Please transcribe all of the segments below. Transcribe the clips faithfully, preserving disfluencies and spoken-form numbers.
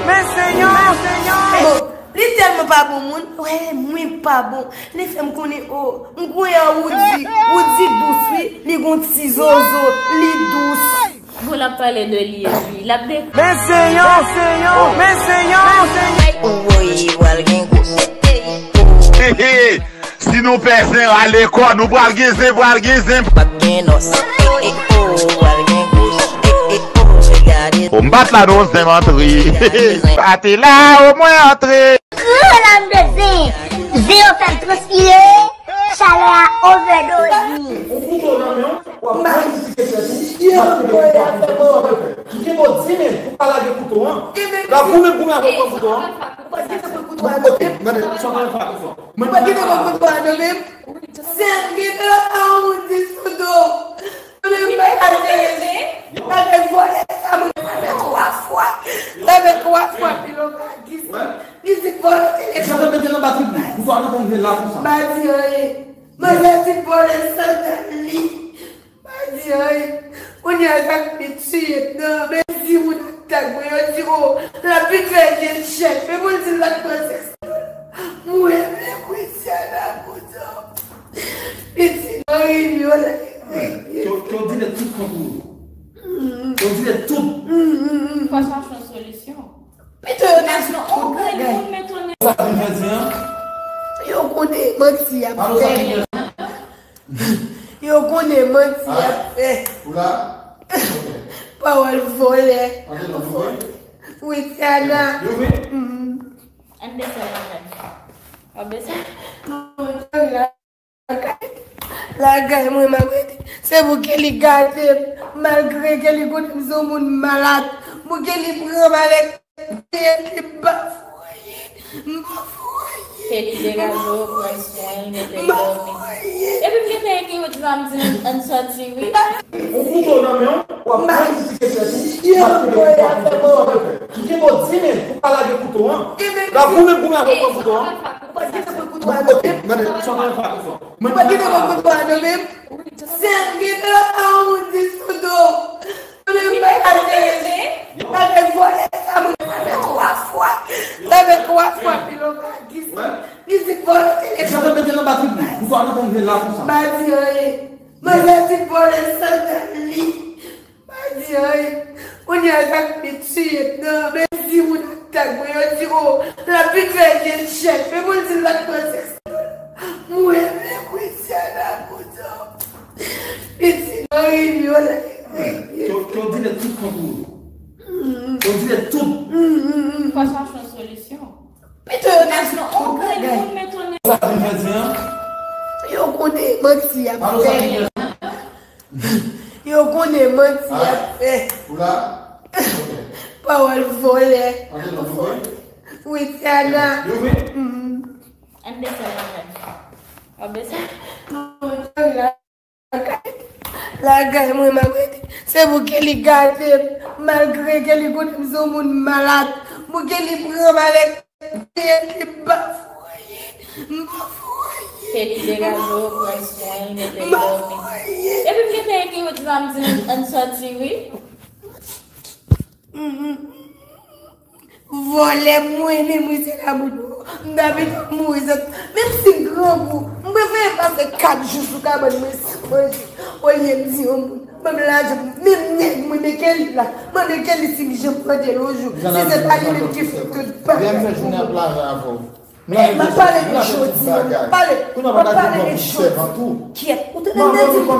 Men Senyè, men Senyè. Bon, li tèlman pa bon moun. Wè, mwen pa bon. Li fè m konnen, o, m kwè an Woody. Woody dous, wi. Li gon ti zozo. Li dous. Bon, l ap pale de li epi l ap de. Men Senyè, men Senyè, men Senyè. Ou voye pral gen gwo. Si nou pè zen, rale kò nou, pral gen zen, pral gen zen. P ap gen nòs. Ou pral gen gwo. Gade. O, m bat la non, zen antre. Pati la, o mwen antre. Gran lam de zen. Zen yo fè m transpire. Chalè a overdose. Ou kouto nan men w, w ap manje ti kèk tèt ou, m ap kite w pa kouto. Kisa w ap fè? M gen bo di men pou pa lage kouto an. L ap goumen goumen avè w pran kouto an. Ou pa kite pran kouto a nan men m. Mande, sa w ap fè? Ou pa kite pran kouto a nan men m. Sèl gen la a ou di sou do. Mwen pa ka jere men. Sa fè vòlè sa, mwen sa fè twa fwa. Sa fè twa fwa, pi lontan. Li di vòlè telefòn. Sa te mete nan batri pou ou. Ou pa konn vle la konsa. M pa di anyen. Manzè di vòlè sandal li. M pa di anyen. Kounye a sa k pi tiye m nan. Men si moun ap tag mwen, yo di, o, l ap vin fè jen chèch. Men pou l di l ap pran sèks. Mwen menm, Christiana Boudon. Piti nan reyinyon la. Ke w, ke w dile tout kont ou. Ke w dile tout. Fò chache yon solisyon. Pito yo ta di tout bagay. Sa vin fè di an? Yo konnen manti y ap fè. Yo konnen manti y ap fè. Ou la? Pawòl vòlè. Wi, Tiana. Ann desann lakay. W ap desann? Non, lakay. Lakay mwen, m ap rete. Se pou Kelly gate m, malgre Kelly konnen m se yon moun malad. Pou Kelly pran m avèk pye, Kelly m pa fè anyen. M pa fè anyen. Kelly degaje w, pran swen l, mete l dòmi. Epi m gentan ekri w di la, m di ann sòti, wi. Ou kouto nan men w, w ap manje ti kèk tèt ou, m ap kite w pa kouto. Kisa w ap fè? M gen bo di men pou pa lage kouto an. L ap goumen goumen avè w pran kouto an. Ou pa kite pran kouto a nan men m. Mande, sa w ap fè? Ou pa kite pran kouto a nan men m. Sèl gen la a ou di sou do. Mwen pa ka jere men. Sa fè vòlè sa, mwen sa fè twa fwa. Sa fè twa fwa, pi lontan. Li di vòlè telefòn. Sa te mete nan batri pou ou. Ou pa konn vle la konsa. M pa di anyen. Manzè di vòlè sandal li. M pa di anyen. Kounye a sa k pi tiye m nan. Men si moun ap tag mwen, yo di, o, l ap vin fè jen chèch. Men pou l di l ap pran sèks. Mwen menm, Christiana Boudon. Piti nan reyinyon la. Ke w, ke w dile tout kont ou. Ke w dile tout. Fò chache yon solisyon. Pito yo ta di tout bagay. Sa vin fè di an? Yo konnen manti y ap fè. Yo konnen manti y ap fè. Ou la? Pawòl vòlè. Wi, Tiana. Ann desann lakay. W ap desann? Non, lakay. Lakay mwen, m ap rete. Se pou Kelly gate m, malgre Kelly konnen m se yon moun malad. Pou Kelly pran m avèk pye, Kelly m pa fè anyen. M pa fè anyen. Kelly degaje w, pran swen l, mete l dòmi. Epi m gentan ekri w di la, m di ann sòti, wi. Vòlè mwen menm, wi, se la bout mwen. M ta pito mouri sot. Menm si m grangou, m prefere pase kat jou sou kabann mwen san manje. Olye m di yon moun, ban m lajan, menm nèg mwen, men Kelly la. Mande Kelly si m janm mande l yon jou. Si se pa li menm ki fè tout bagay pou mwen. M ap pale de jodi a, m ap pale, m ap pale de jodi. Kyèt, ou tande m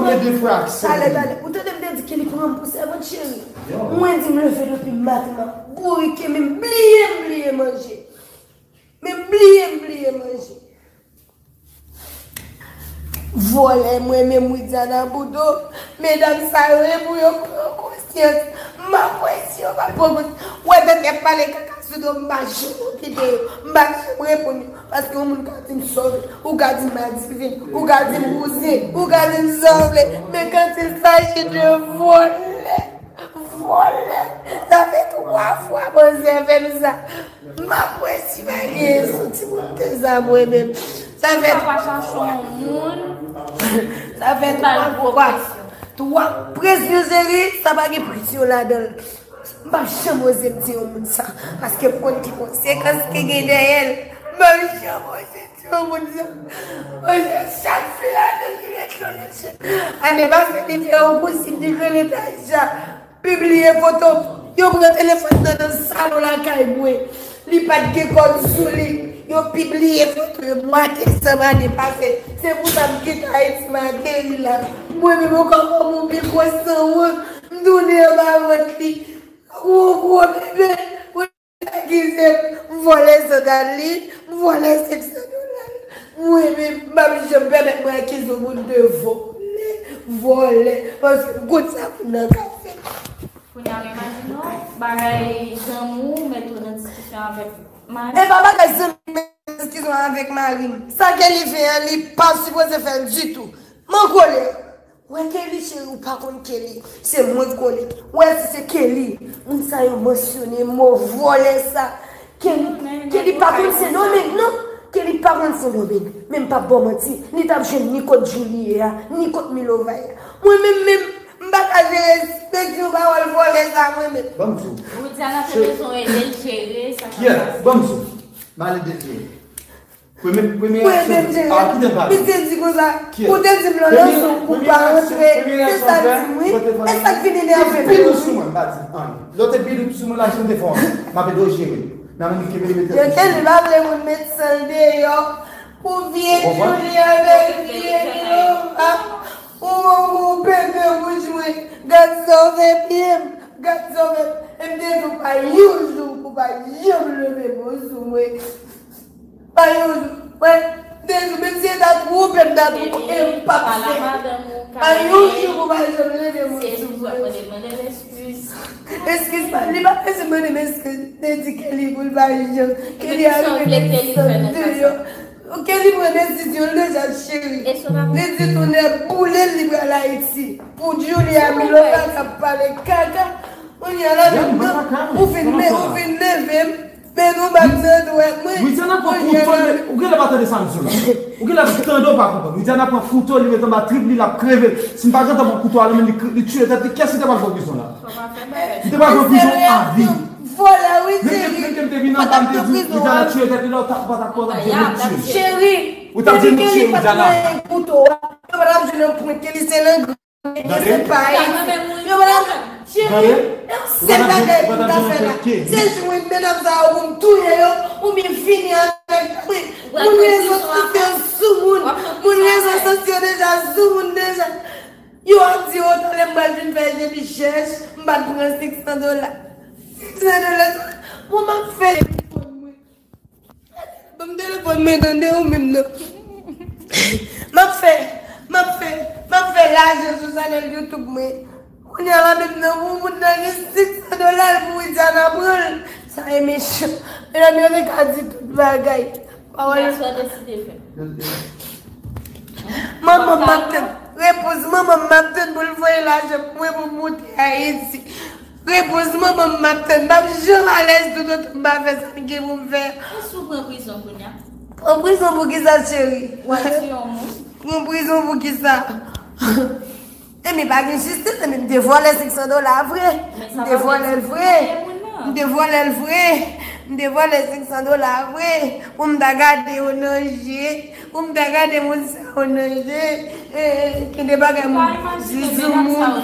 te di l pran, talè, talè, ou tande m te di Kelly pran m pou sèvant, cheri. Mwen di m leve depi maten, m ap bourike, men m bliye, m bliye manje. Men m bliye, m bliye manje. Vòlè mwen menm, Widiana Boudon. Medam sa yo, e pou yo pran konsyans. M ap wè si yo pa pran konsyans. Wè, tèt y ap pale kaka sou do m, m pa janm okipe yo. M pa janm reponn yo. Paske yon moun ka di m sòvle, ou ka di m adivin, ou ka di m bouzen, ou ka di m sa w vle. Men quand il s'agit de vòlè, vòlè, sa fè twa fwa manzè fè m sa. M ap wè si pa gen sou timoun te sa mwen menm. Sa fè twa fwa. Sa fè twa fwa. Twa presyon seri, sa pa gen presyon ladan l. M p ap janm oze m di yon moun sa, paske m konn ki konsekans ki gen dèyè l. M p ap janm oze di yon moun sa. Paske chak fi la te ki ret nan chen. Ane pase, li fè yon posib, li rele Taïsha, pibliye foto. Yo pran telefòn nan nan salon lakay mwen. Li pa t gen kòd sou li. Yo pibliye foto yo mwa desanm ane pase. Se pou sa m kite Ayiti, m ateri la. Mwen menm ankò kòm yon pi gwo sanwont, m tounen anba vant li. Gwo, gwo bebe. Pou l akize m, m vòlè sandal li, m vòlè senk san dola l. Mwen menm, m p ap janm pèmèt mwen akize yon moun de vòlè, vòlè, paske m konn sa moun nan ka fè. Kounye a, imajine w, bagay zanmi w mete w nan diskisyon avèk mari. E pa bagay zanmi m mete nan diskisyon avèk mari m. Sa Kelly fè an, li pa sipoze fè l ditou. M an kolè. Wè Kelly cheri, ou pa konn Kelly. Se mwen k konnen. Wè si se Kelly, moun sa yo mansyone mo vòlè sa. Kelly, Kelly pa konn Sendomeng non. Kelly pa konn Sendomeng. Men m p ap ba w manti, li t ap jwenn ni kot Julie a, ni kot Milovay a. Mwen menm menm, m pa ka jere respekte yon pawòl vòlè sa mwen menm. Ban m di w. Widiana te bezwen ede l jere sa k ap pase. Ban m di w. M ale devye. Premye, premye reaksyon. Mwen te di, misye di konsa, ou te di m lè w lanse w kou pa rantre, se sa l di m wi. E sa k vin enève m yo wi. Li te pi dous sou mwen, m pa di anyen. Lè w te pi dous sou mwen, la, si m te fè w anyen, m ap ede w jere. Men annik kenbe li mete l sou mwen. Yo te li pa vle moun met san l deyò. Pou vye Julie avèk vye Milova. Ou, ou, ou pete bouch mwen. Gad sa w fè pye m. Gad sa w fè. E m te di w pa yon jou pou pa janm leve men w sou mwen. Pa yon jou. Mwen, m te di w, menm si e ta twonpe m, ta twonpe m, e m p ap fè. Pa yon jou pou pa janm leve men w sou mwen. Eskiz pa, li pa bezwen mande m eskiz. M te di Kelly pou l pa janm. Kelly a rive met san deyò. Kelly pran desizyon l deja, cheri. Li di tou nèg boule l, li pral Ayiti. Pou Julia Milova k ap pale kaka. Kounye a la, ou vin, ou vin leve m. Men nou bat zandwèt mwen. Widiana pran kouto, ou genlè pa tande sa m di w la. Ou genlè tande w pa konprann. Widiana pran kouto, li met anba trip li, l ap kreve. Si m pa gentan pran kouto a nan men li, li tiye tèt li, kiyès ki te pral pran prizon la? Li te pral pran prizon avi. Vòlè wi, cheri. Menm ke m te vin anba, m te di Widiana tiye tèt li la, ou ta, ou pa ta, ou pa ta jwenn tiye. Cheri, ou ta di nou tiye Widiana. Kouto a, yo pa t ap jwenn nan pwen, Kelly se nan Gade. Se pa Ayiti. Yo, madam, cheri, se bagay pou ta fè la. Se jwenn medam sa yo pou m touye yo, oubyen fini avèk mwen. Moun rezo sosyo sou moun. Moun rezo sosyo deja sou moun deja. Yo ap di, o, talè m pral vin fè je li chèch, m pa t pran senk san dola. Senk san dola, bon, m ap fè. Ban m telefòn mwen tande ou menm nan. M ap fè, m ap fè, m ap fè lajan sou chanèl YouTube mwen. Kounye a la menm nan, pou moun nan gen senk san dola l pou Widiana pran l. Sa e mechan. Medam yo te ka di tout bagay. Pawòl. Sa w deside fè. Manman m ap tann. Repons manman m ap tann pou l voye lajan pou mwen pou m monte Ayiti. Repons manman m ap tann. M ap janm alèz toutotan m pa fè sa m gen pou m fè. E si w pran prizon kounye a? Pran prizon pou kisa, cheri? W ap tiye yon moun? Pran prizon pou kisa? Ebyen, pa gen jistis, ebyen, m te vòlè senk san dola vre. M te vòlè l vre. M te vòlè l vre. M te vòlè senk san dola vre. Pou m ta gade yo nan je. Pou m ta gade moun sa yo nan je, eh, gen de bagay moun pa di sou moun.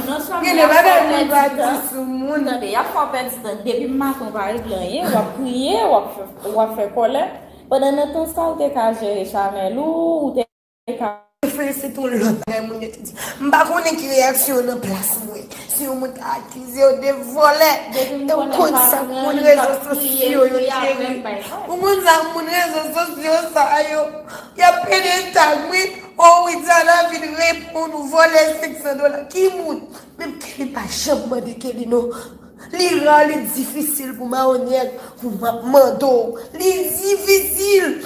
Gen de bagay moun pa di sou moun. Tande, y ap fè w pèdi tan. Depi maten w pa regle anyen, w ap kriye, w ap fè, w ap fè kòlè. Pandan nan tan sa, ou te ka jere chanèl ou, ou te ka. Fè se tou lòt bagay moun yo te di. M pa konnen ki reyaksyon nan plas mwen. Si yon moun ta akize w de vòlè, e w konn sa moun rezo sosyo yo cheri. Ou konn sa moun rezo sosyo sa yo. Y ap pede tag mwen, o Widiana vin reponn ou vòlè senk san dola. Ki moun? Menm Kelly pa janm mande Kelly non. Li ra, li difisil pou mawonyèt, pou m ap mande w. Li difisil.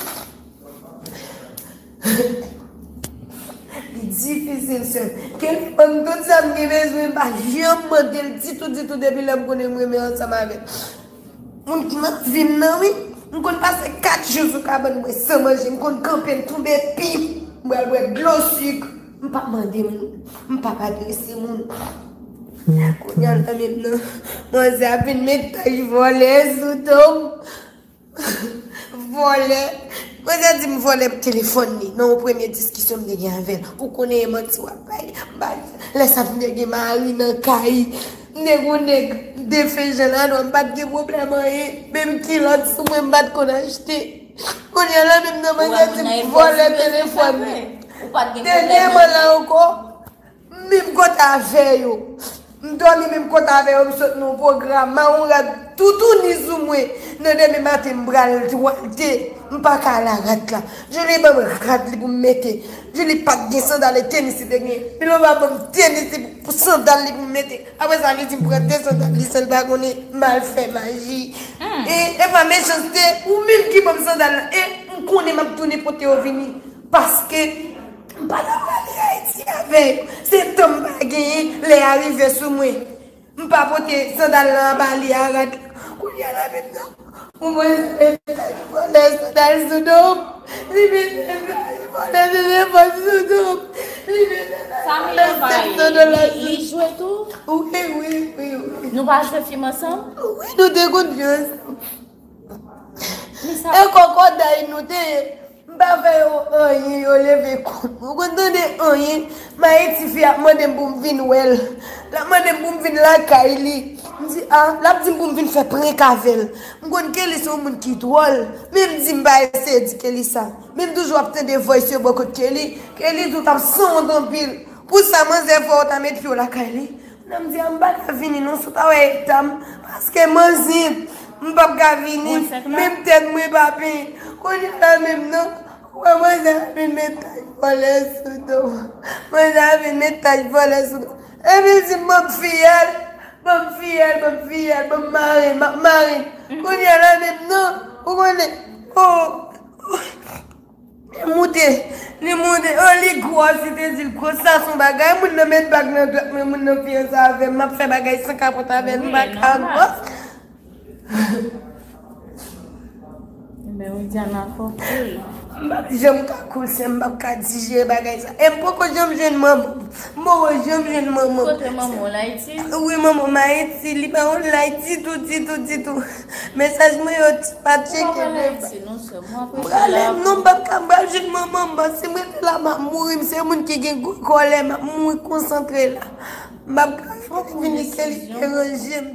Li difisil, sè. Kelly ban m tout sa m gen bezwen, m pa janm mande l ditou, ditou, depi lè m konnen m renmen ansanm avè l. Moun ki nan vi m nan, wi. M konn pase kat jou sou kabann mwen san manje, m konn kanpe, m tonbe pip, m pral bwè dlo sik. M p ap mande moun, m p ap adrese moun. Kounye a la menm nan, manzè ap vin met tach vòlè sou do m. Vòlè. Manzè di m vòlè telefòn li nan yon premye diskisyon m te gen avè l. Ou konnen e manti w ap bay. M pa, lè sa m te gen mari nan kay. M te gen yon nèg defen jan la, non, m pa t gen pwoblèm anyen. Menm kilòt sou mwen, m pa t konn achte. Kounye a la menm nan, manzè di m vòlè telefòn li. Dènyèman la ankò, menm kote avè yo. M dòmi menm kote avè yo, m sot nan yon pwogram, mawon rad toutouni sou mwen. Nan demen maten, m pral dwate. M pa ka al a rad la. Julie ban m rad li pou m mete. Julie pa t gen sandal, e tenis li te gen. Milova ban m tenis li pou, pou sandal li pou m mete. Apre sa, li di m pran de sandal li, san l pa konnen, m al fè maji. E, e pa mechanste, ou menm ki ban m sandal la. E m konnen m ap tounen pote yo vini. Paske m pa t ap prale Ayiti avè yo. Se tan m pa genyen, lè a rive sou mwen. M pa pote sandal lan anba li a rad la. Kounye a la menm nan, ou mwen vòlè sandal sou do m. Li vin vòlè telefòn sou do m. Li vin vòlè sèt san dola sou do m. Li jwe tou? Wi, wi, wi, wi. Nou pa jwe fim ansanm? Wi, nou te konn jwe ansanm. E kòkòday nou te ye. M pa fè yo anyen, yo leve kont mwen. Ou konn tande anyen? Mayiti fi ap mande m pou m vin wè l. L ap mande m pou m vin lakay li. M di, a, l ap di m pou m vin fè prank avè l. M konn Kelly se yon moun ki dwòl. Men m di m pa eseye di Kelly sa. Men m toujou ap tande voice yo bò kot Kelly. Kelly di w t ap sanwont anpil. Pou sa manzè fè w ta met pye w lakay li. Nan m di a, m pa ka vini non, si w ta wè eta m, paske manzè, m p ap ka vini, menm tèt mwen pa penyen. Kounye a la menm nan, ou wè manzè a vin met tach vòlè sou do m. Manzè a vin met tach vòlè sou do m. Epi l di m, ban m fiyèl, ban m fiyèl, ban m fiyèl, ban m mare, m ap mare. Kounye a la menm nan, ou konnen, oh, Li moute, li moute. Oh, li gwòs, li te di l gwòs. Sa se yon bagay. Moun nan met bag nan dwèt mwen, moun nan fiyanse avè m. M ap fè bagay san kapòt avè l, m pa ka gwòs. Ebyen, Widiana fò koul. M p ap janm ka koul, sè m, m p ap ka dijere bagay sa. E m poko janm jwenn manman m. M poko janm jwenn manman m. Kote manman w, l Ayiti? Wi, manman m Ayiti. Li pa konn l Ayiti ditou, ditou, ditou. Mesaj mwen yo pa tcheke menm. M prale, non, m p ap ka, m pral jwenn manman m, paske m rete la, m ap mouri, m se moun ki gen gwo kòlè, m ap mouri konsantre la. M p ap ka vini ke li deranje m.